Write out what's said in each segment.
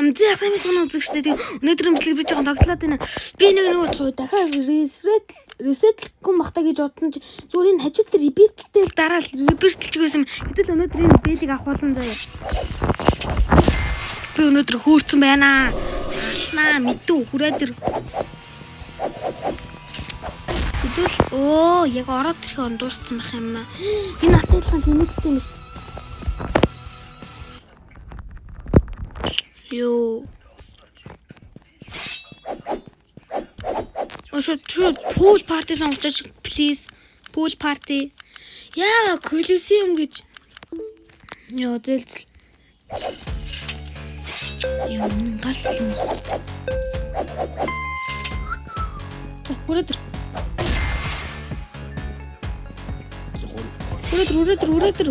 Амзаа сайн мэцэн үзэгчтэй. Тэг өнөөдрийн бичлэг би жоохон тоглоод байна. Би нэг нөгөө туу дахиад reset-лэхгүй бахта гэж бодсон чи зүгээр энэ хажууд дээр rebirth-тэй дараа л rebirth-лж байсан. Гэтэл өнөөдөр энэ бэлийг авах болно заяа. Би өнөөдөр хөөрцөн байна. Алнаа мэдүү хүрээ дэр. Хэдүүл өө яг ороод ирэх он дууссан байх юм аа. Энэ атуулахын тэмэгтэй юм шүү. Йоо. Ошо шууд pool party сонгож please. Pool party. Яа, Colosseum гэж. Йоо, зэлзэл. Йоо, үнэн галс юм. За, хүрээд ир. Хүрээд ир, хүрээд ир, хүрээд ир.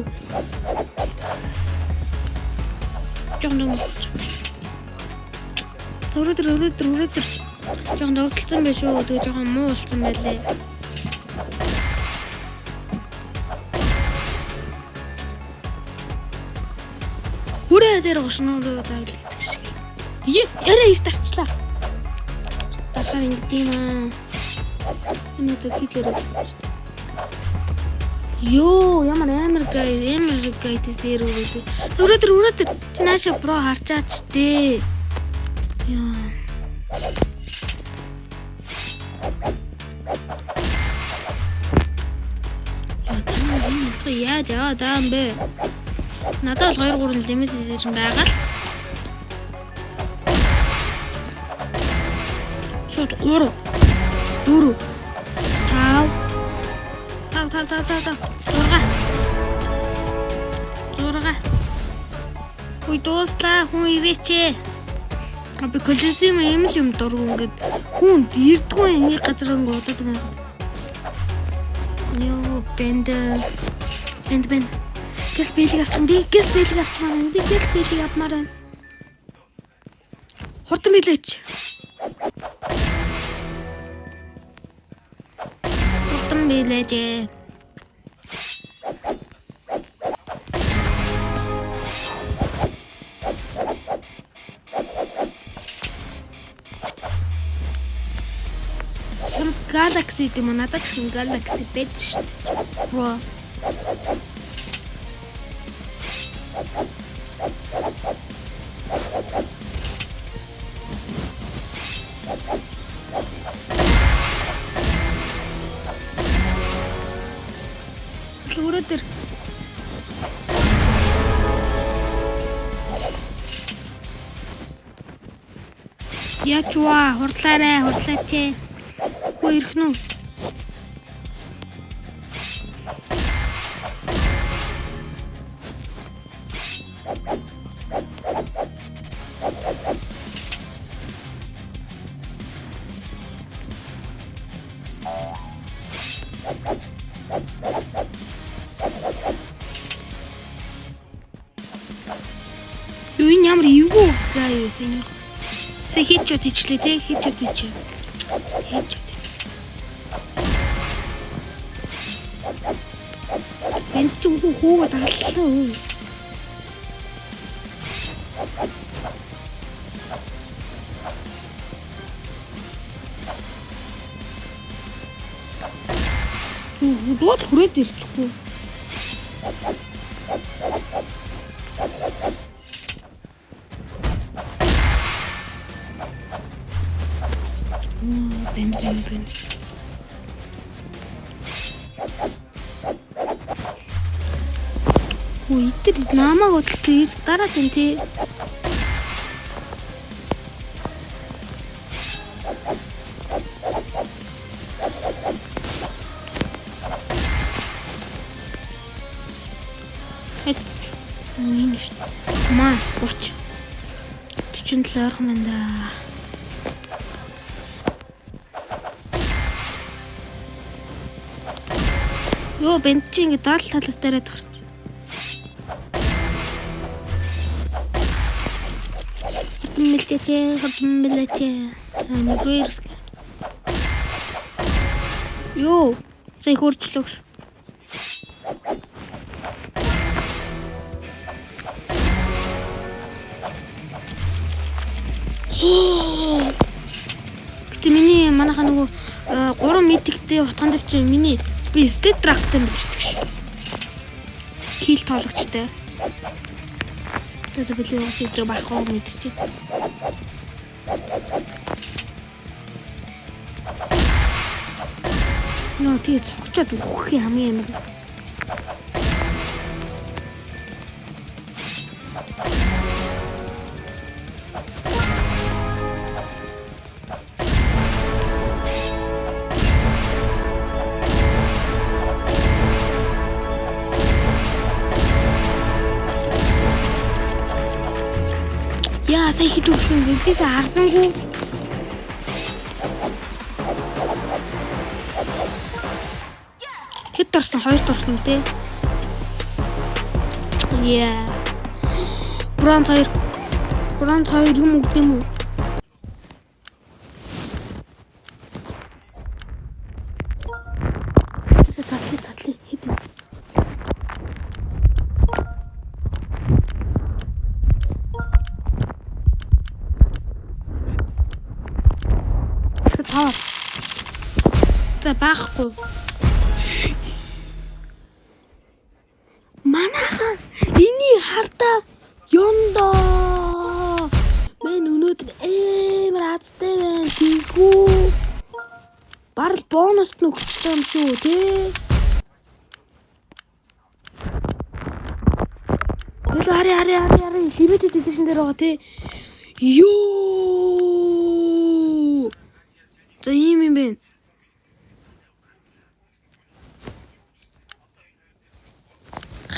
Жохон юм. За, хүрээд ир, хүрээд ир, хүрээд ир. Жохон догтлцсон байх шүү. Тэгээ жохон муу болсон байлээ. Хүрээ дээр гошноо даа гэдэг шиг. Е, яриа эрт арчлаа. Дахаар ингэдэм аа. Энэ удаа хийлээр үзсэн. Йоо, ямар амар гай, амар гай дээр өрөөд. Өрөөд өрөөд чи нааша про харчаач дээ. Яа. Яа, та энэ утга яаж яваад байгаа юм бэ? Надад бол 2 3 лимит юм байгаа л. Шууд 3 4 5 5 5 5 5 6 6. Үй дууслаа, хүн ирээч ээ. А би Colosseum юм л юм дургу ингээд хүн ирдгүй энэ газар ингээд удаад байна. Йоо, бэнд бэнд бэнд. Гэл бэлэг авчих би гэл бэлэг авчмаар байна. Би гэл бэлэг авмаар байна. Хурдан билээч. Хурдан билээч. Чамд Galaxy гэдэг юм уу? Надад ч гэсэн Galaxy байдаг шүү дээ. Bro. Өрөө дээр. Яач ваа, хурлаарай, хурлаач ээ. Үгүй ирэх нь үү? Юу энэ ямар эвгүй гай юу энэ. Сая headshot ичлээ те, headshot ичээ. Headshot. Энд ч үгүй хөөгөө дагаллаа. Зүгээр хүрээд ирчихгүй. Бэн бэн бэн. Өө идэр намайг бодлоо ир дараад энэ тий. Хэт. Энэ шүү. Маа 30. 47 ойрхон байна да. Йоо, бэнд чи ингэ даал талаас дараад гарч. Хатан мэлтэч, хатан мэлтэч. Нэг рүү ирсэн. Йоо, сая хөрчлөө. Хоо. Гэтэ миний манайхаа нөгөө 3 mythic-тэй утган дээр чинь миний би StatTrak-тай бэлтгэж шүү. Kill тоологчтой. Тэгээд би юу хийж байгаа байхгүй мэдчихэв. Нөө тэгээ цогчоод үхэх юм хамгийн амар. Яа, та хэд үхсэн бэ? Бис харсангүй. Хэд орсон? Хоёр орсон тий. Яа. Бронз 2. Бронз 2 юм уу гэм үү? Задлаа задлаа хэд юм? Тав. За баахгүй. Манайхан эний хардаа ёндоо. Мэн өнөөдөр амар азтай байна. Тийгүү. Барал бонуст нь өгчихсөн юм шүү, тий. Тэгэл хари хари хари хари limited edition дээр байгаа тий. Йоо. За ийм юм байна.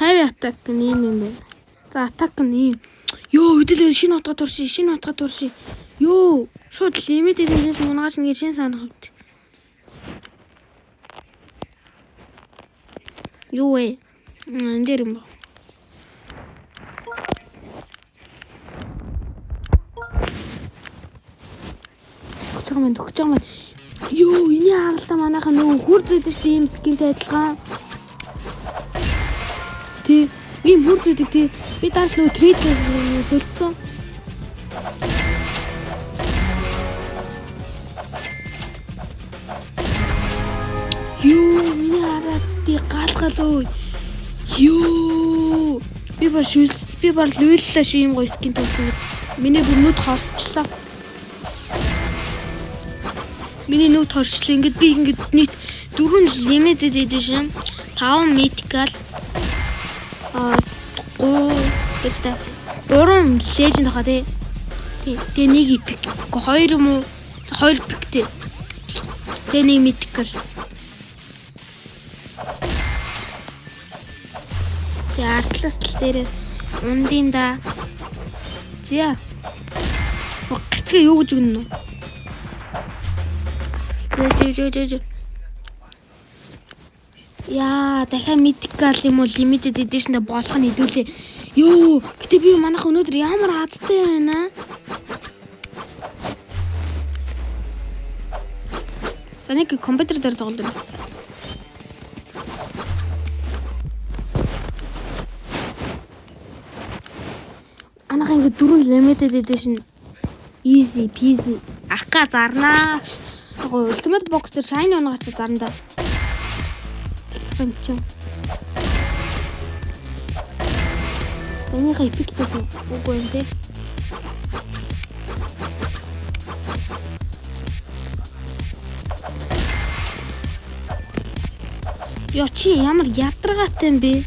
Heavy attack нь ийм юм байна. За attack нь ийм. Йоо, хэдүүлээ шинэ утга турши, шинэ утга турши. Йоо, шууд limited edition мунагаас ингэ шинэ санах хэвт. Юу вэ? Энэ дээр юм ба. Төгсөж байгаа маань, төгсөж байгаа маань. Йоо, эний харалтаа манайхаа нөгөө хүр зүйдэг шүү ийм skin-тэй адилхан. Тий, ийм хүр зүйдэг тий. Би дааш нөгөө trade солилцсон. Йоо, миний хараад тий гал гал өө. Йоо, би бар шүлс, би бар луйллаа шүү ийм гоё skin болсон. Миний бүр нүд хорсчлаа. Миний нүд хорчлоо. Ингээд би ингээд нийт 4 limited edition, 5 mythical, а 3 гэж та 3 legend хаа тий. Тий. Тэгээ нэг epic. Үгүй хоёр юм уу? Хоёр epic тий. Тэгээ нэг mythical. Тэгээ артлас тал дээр ундын да. За. Гацгаа юу гэж өгнө нү? Жээ жээ жээ жээ. Яа, дахиад mythical юм уу limited edition дээр болох нь хэдүүлээ. Йоо, гэтээ би манайх өнөөдөр ямар азтай байна. Саник компьютер дээр тоглодог юм. Анах ингэ дөрвөн limited edition easy peasy ака зарнаа. Яг ultimate box дээр shiny унаач зарна да. Юм чи. Санийха epic гэсэн үгүй юм те. Йоо чи ямар ядаргаатай юм бэ?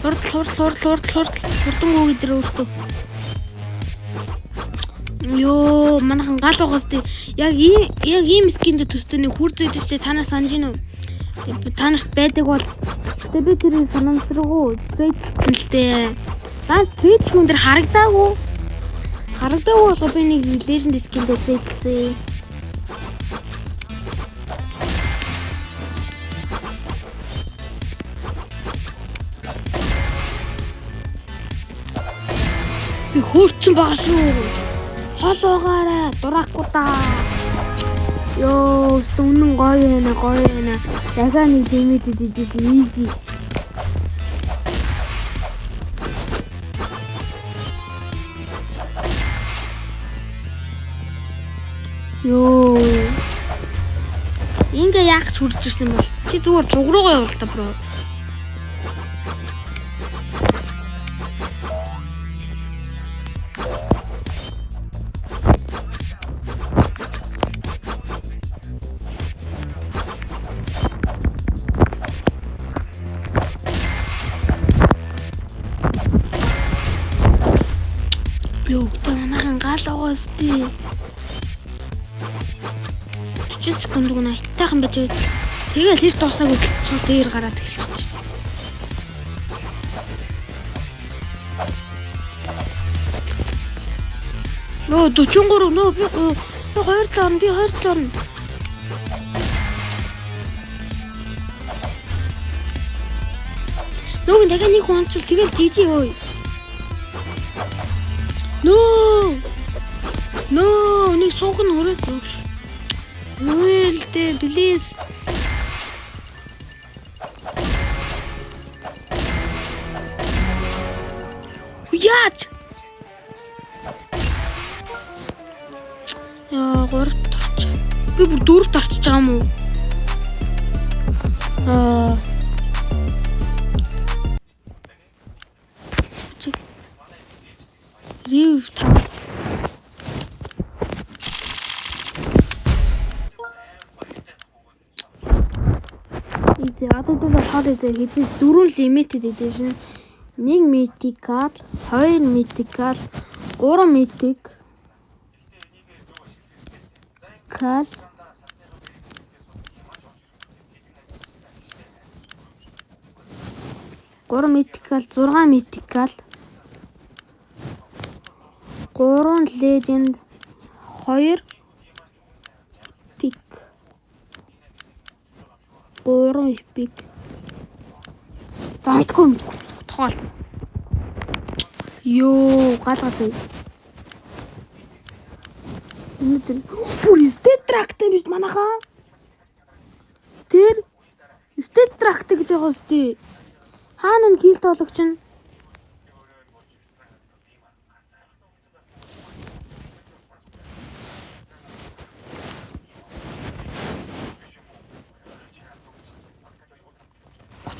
Хурдл хурдл хурдл хурдл хурдл хурдан гүг дээр өөртөө. Йоо, манайхан гал байгаас тий. Яг ийм skin-д төстэй нэг хүр зүйдэж тий та нар санаж гин үү? Та нарт байдаг бол тэгээ би тэрийг санамсаргүй trade л дээ. Наа trade хүн дээр харагдаагүй. Харагдаагүй болохоор би нэг legend skin дээр trade-лээ. Би хөөрцөн байгаа шүү. Хол байгаарай, дуракуудаа. Йоо, үнэн гоё байна, гоё байна. Дахиад нэг limited edition easy. Йоо. Ингээ яах гэж хүрч ирсэн юм бол? Чи зүгээр туг руугаа явуул та bro. Йоо, та манайхан гал угаас тий. 40 секунд гүн айтайхан байж байв. Тэгэл хэр дуусаагүй шууд дээр гараад эхэлчихсэн шүү дээ. Нөө 43 нөө би 2 7 орно, би 2 7 орно. Нүг дахиад нэг хүн онцвол тэгэл жижи өө. Нөө. Нөө нэг суух нь хүрээд өгш. Үйл дээ, please. Яаж? Яа, 3-т орч. Би бүр 4-т орчиж байгаа юм уу? Аа. Рив 5. Эзэ одоо дүү болохоор эзэ хэдий 4 limited edition, 1 mythical, 2 mythical, 3 mythic кал 3 mythical, 6 mythical, 3 legend, 2 epic, 3 epic. За мэдгүй мэдгүй тоол. Йоо, гал гал. Өнөөдөр бүр StatTrak юм биш манайхаа. Тэр StatTrak гэж байгаа үстэй. Хаана н kill тоологч нь?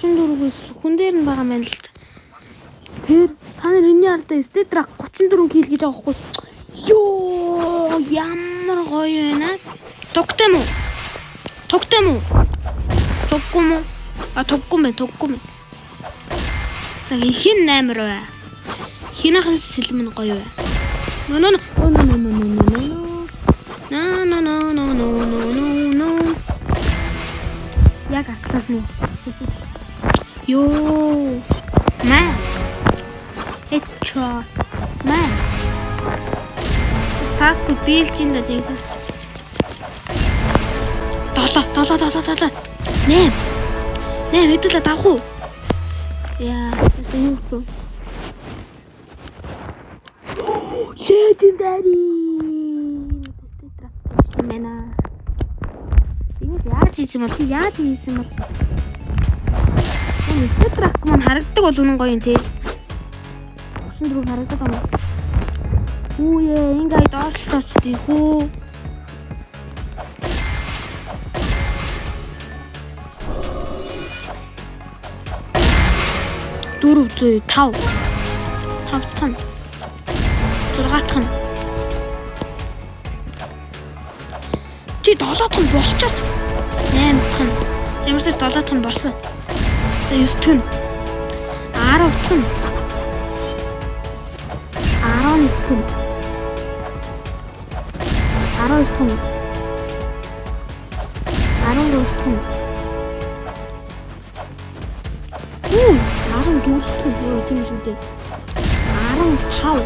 34-ээс хүн дээр нь байгаа юм байна л да. Тэр та нар энэний ардаа StatTrak 34 kill гэж байгаа байхгүй. Йоо, ямар гоё байна. Тугтай мүү? Тугтай мүү? Туггүй мүү? А туггүй мэн, туггүй мэн. За хин амар бай. Хинхэн сэлэм нь гоё бай. No no no no no no no no. No no no no no no no no. Яг атлаас нь. Йоо. Мэ. Headshot. Мэ. Пак биелжин да жинхэнэ. 7 7 7 7 8 8 хэдүүлээ давах уу? Яа, тэс юу ч. Legendary. Мена. Энэ яаж хийсэн бол яаж хийсэн бол энэ StatTrak маань харагддаг бол үнэн гоё юм те. 34 харагддаг юм. Хүүе, ингээ доошлооч тий хүү. Дөрөв зүй 5. 5 дахь нь. 6 дахь нь. Чи 7 дахь нь болчиход. 8 дахь нь. Ямар ч 7 дахь нь болсон. За 9 дахь нь. 10 дахь нь. 11 дахь нь. 12 дахь нь. 13 дахь нь. Үу, 14 дахь нь юу тийм шүү дээ. 15.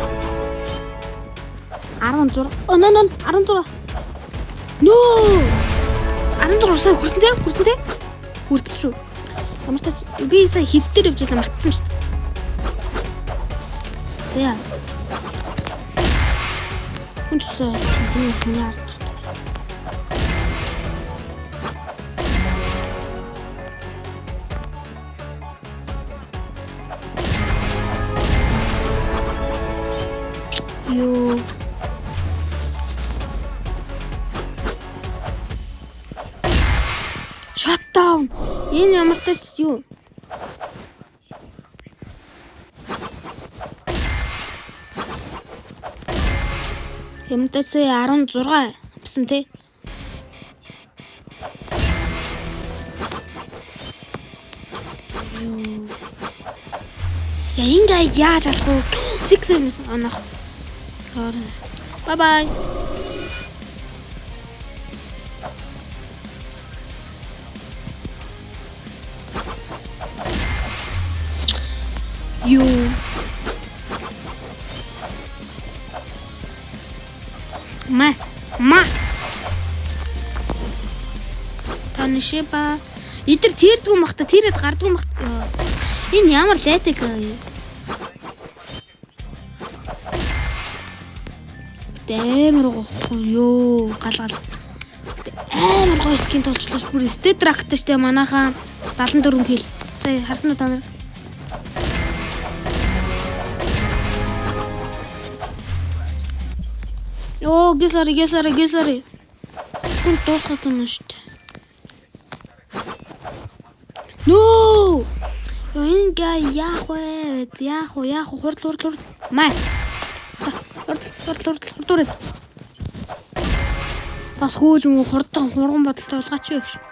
16. Оо, нөө нөө 16. Нөө. 16 сая хүрсэн те? Хүрсэн те? Хүрсэн шүү. Ямар ч би сая хэд дээр явж байлаа мартсан шүү дээ. За. Хүн ч сая тийм хүний ард. Йоо. Энэ ямар тач юу? Ямар тач 16 авсан те. Юу. Я ингээ яаж алах вэ? 6 7 анах. Bye bye. Юу. Ма. Ма. Танишиба. Идэр тэрдгүү махта, тэрэд гардгүү махта. Энэ ямар лайтаг вэ? Гэтэ амар гохгүй юу, гал гал. Гэтэ амар гоё skin толчлоо бүр StatTrak штэ манайхаа 74 kill. Сая харсан уу та нар? Йоо, гэлсари, гэлсари, гэлсари. Секунд дуусгаад байна шүү дээ. Нөө! Йоо, энэ га яах вэ? Яах вэ? Яах вэ? Хурд, хурд, хурд. Май. За, хурд, хурд, хурд, хурд хурд. Бас хөөж мөн хурдан хурган бодолтой улгаач вэ гэж.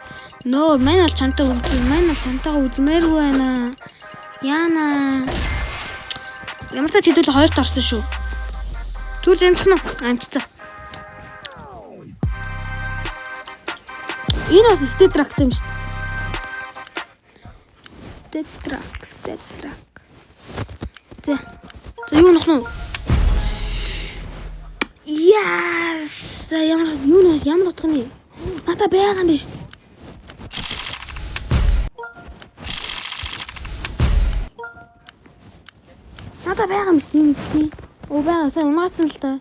Нөө, мань бол чамтай үзмээр, мань бол чамтайгаа үзмээргүй байна. Яана. Ямар ч хэдүүл хоёрт орсон шүү. Түр амжих нь амжицаа. Энэ бас StatTrak юм шүү дээ. StatTrak, StatTrak. За. За юу нөх нь? Яа, за ямар юу нөх ямар утганы? Надаа байгаа юм биш. Надаа байгаа юм биш юм тий. Оо байгаа сайн унаацсан л та.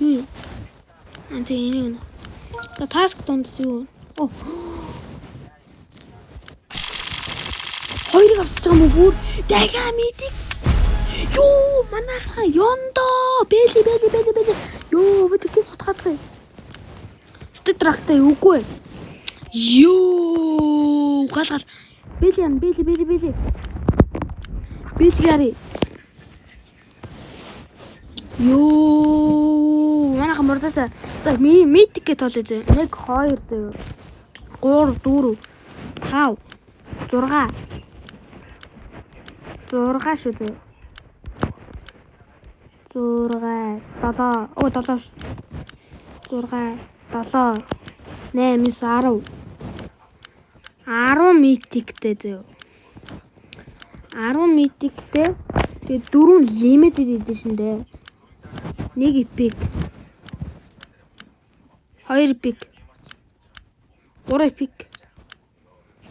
Юу? Аа тэг энийг нь. За task дундас юу? Оо. Хоёрыг авчиж байгаа юм уу бүр? Дахиад мэдик. Юу манайхан ёндо бэли бэли бэли бэли. Юу би тэгээс утгаадах юм. StatTrak тай үгүй. Юу гал гал. Бэли ян бэли бэли бэли. Бэли яри. Юу манайхан мурдасаа. За mythic гэ тоолё зөө. 1 2 зөө. 3 4 5 6 6 шүү зөө. 6 7 оо 7 ш. 6 7 8 9 10 10 mythic тэй зөө. 10 mythic тэй. Тэгээ 4 limited edition дээ. 1 epic. 2 epic. 3 epic.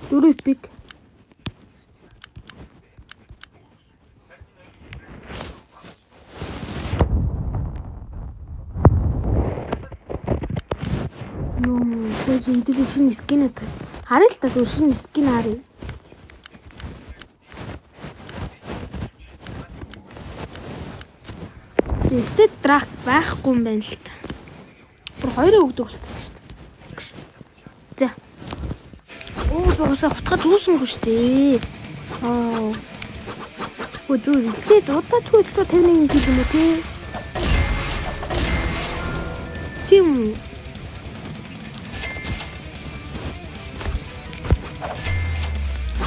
4 epic. Юу, тэр хэдүүлээ шинэ skin үүд. Харъя л та зүгээр шинэ skin харъя. StatTrak байхгүй юм байна л та. Бүр хоёрыг өгдөг болсон шүү дээ. За. Оо, би уусаа хутгаж үүсэнгүй шүү дээ. Аа. Өө зүгээр илтээд удаачгүй 151 гэх юм уу те? Тийм үү?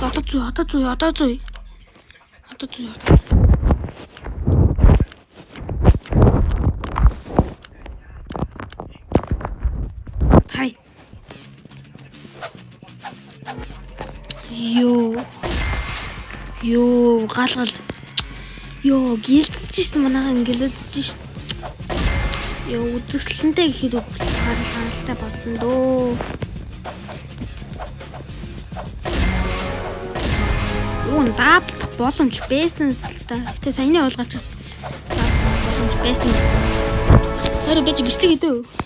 Одоо зүй, одоо зүй, одоо зүй. Одоо зүй. Хай. Йоо. Йоо, гал гал. Йоо, гэлдэж шít манайхан гэлдэж шít. Йоо, үзэсгэлэнтэй гэхэд үг харалтай болсон дөө. Юу н даблдах боломж байсан л та. Гэтэ саяны уулгаач бас даблдах боломж байсан. Харин би чи бичлэг идэв.